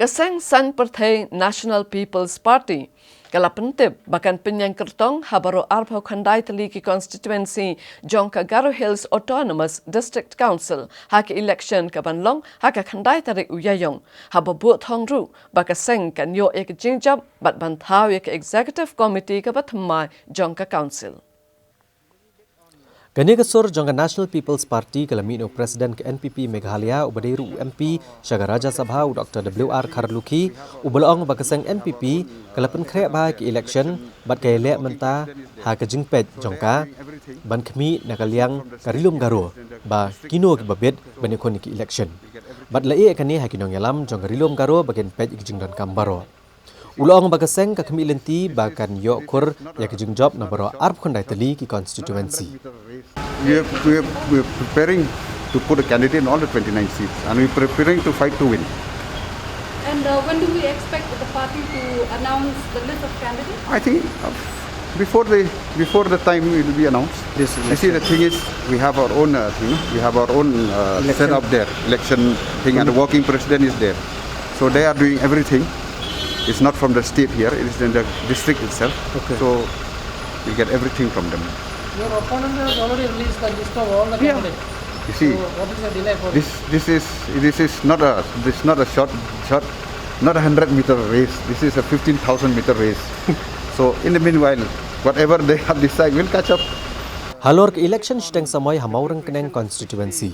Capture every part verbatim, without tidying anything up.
Ka seng saiñ pyrthei National People's Party ka la pyntip ba kan pynïaid kyrtong ha baroh arphew khyndai tylli ki constituency jong ka Garo Hills Autonomous District Council ha ka election ka ban long ha ka khyndai tarik u Ïaïong, haba buh thong ruh ba ka seng kan ïoh ïa ka jingjop bad ban thaw ïa ka executive committee kaba thymmai jong ka council. Kane ka sur jong ka National People's Party ka la mih na u President ka N P P Meghalaya uba dei ruh u M P sha ka Rajya Sabha, u Doctor W R Kharlukhi, uba la ong ba ka seng N P P ka la pynkhreh bha ïa ka election bad ka ïaleh mynta ha ka jingpeit jong ka ban khmih na ka liang ka Ri Lum Garo ba kino kiba bit ban ïakhun ïa ka election. Bad la ïeh kane ha ki nongïalam jong ka Ri Lum Garo ba kin peit ïa ka jingdonkam baroh. U la ong ba ka seng ka khmih lynti ba kan ïoh khur ïa ka jingjop na baroh arphew khyndai tylli ki constituency. We are, we are, we are preparing to put a candidate in all the twenty-nine seats, and we are preparing to fight to win. And uh, when do we expect the party to announce the list of candidates? I think uh, before the before the time it will be announced. This You see, the election. Thing is, we have our own uh, thing. We have our own uh, Election. Setup there. Election thing, and the working president is there. So they are doing everything. It's not from the state here. It is in the district itself. Okay. So you get everything from them. Your opponent has already released the list of all the Yeah. Candidates. You see, So what is the delay for this? This is this is not a this is not a short short, not a hundred meter race. This is a fifteen thousand meter race. So in the meanwhile, whatever they have decided, we'll catch up. Halor ka election shiteng samoi ha Mawryngkneng constituency,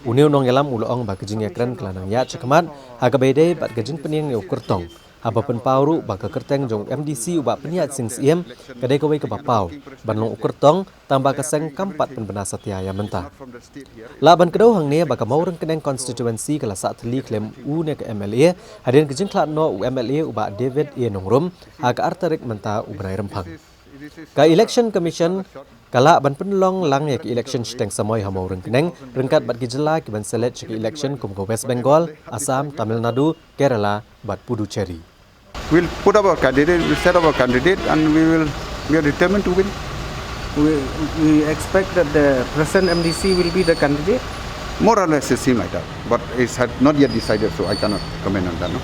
une u nongïalam u la ong ba ka jingïakren ka la nang ïaid shakhmat ha kaba ïadei bad ka jingpynïeng ïa u kyrtong, haba pynpaw ruh ba ka kyrteng jong u M D C u Bah Pynïaid Sing Syiem ka dei kawei kaba paw ban long u kyrtong, tangba ka seng kam pat pynbna satia ïa mynta. Lah ban kdew hangne ba ka Mawryngkneng constituency ka la sah thylli khlem une ka M L A hadien ka jingkhlad noh u M L A u Bah David A Nongrum ha ka ar tarik mynta u bnai Rymphang. Ka Election Commission ka lah ban pynlong lang ïa ka election shiteng samoi ha Mawryngkneng ryngkat bad ki jylla ki ban select sha ka election kum ka West Bengal, Assam, Tamil Nadu, Kerala bad Puducherry. We'll put up our candidate, we'll set up our candidate, and we will we are determined to win. We, we expect that the present M D C will be the candidate. More or less, it seems like that, but it's had not yet decided, so I cannot comment on that. No?